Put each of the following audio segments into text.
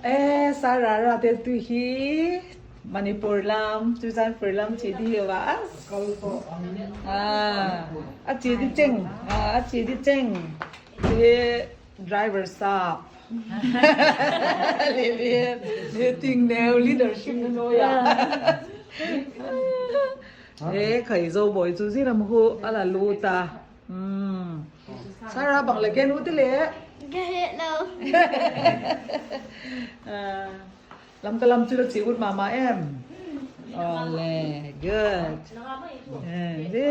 E Sarara te tu hi Manipur lam Churachandpur lam chi di hi wa a chi di cheng a chi di cheng te driver sap le le le ting neu leadership na noya e khai zo boy chu ziram hu ala luta. Sarah bang le gen u ti le. Ka he lo. Lam ka lam chu la chi ut ma ma em. Ole, good. Le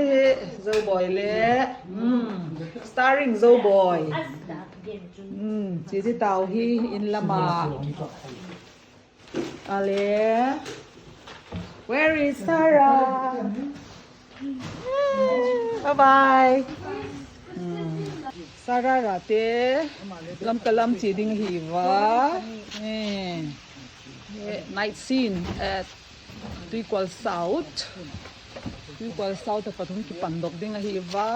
zo boy le. Starring zo boy. Chi chi tau hi in lama. Ale. Where is Sarah? Bye bye. Sarah ra te lam ka lam chi ding hi wa. Night scene at Tuikual South. Tuikual South a pathum ki pandok ding a hi wa.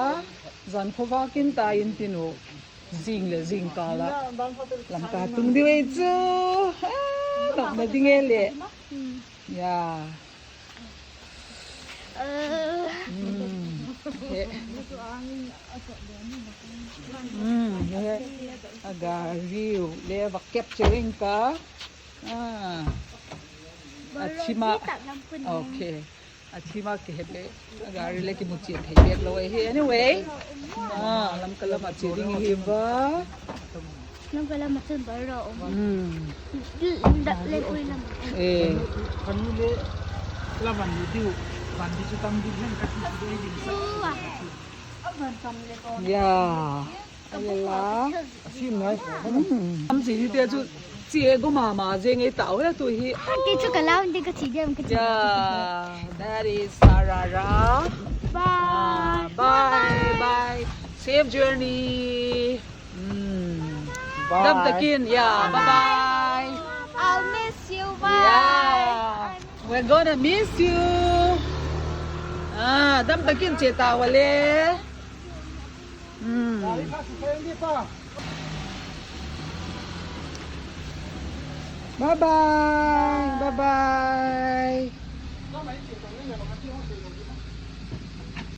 Zan khawva kin ta in tinu. Zing le zing kala lam ka tung ding ei chu nok na ding e le ya aga riu le va capturing ka achima okay. A thim a ke het le a gari le ki mu che thei pek lo e hi anyway ah lam ka lam a che ding hi va lam ka lam a chun bar ro om le pui lam e kanu le la van ni diu van di chu tam di hen ka ti de ding sa ya la sim nai am chi ni te chu che go ma ma je nge tau he tu hi ke chu ka lau ndi ka chi dem ka chi yeah that is Sarara bye bye bye safe journey bye dam takin yeah bye bye I'll miss you bye yeah we're gonna miss you ah dam takin che ta wale Bye bye. Bye bye.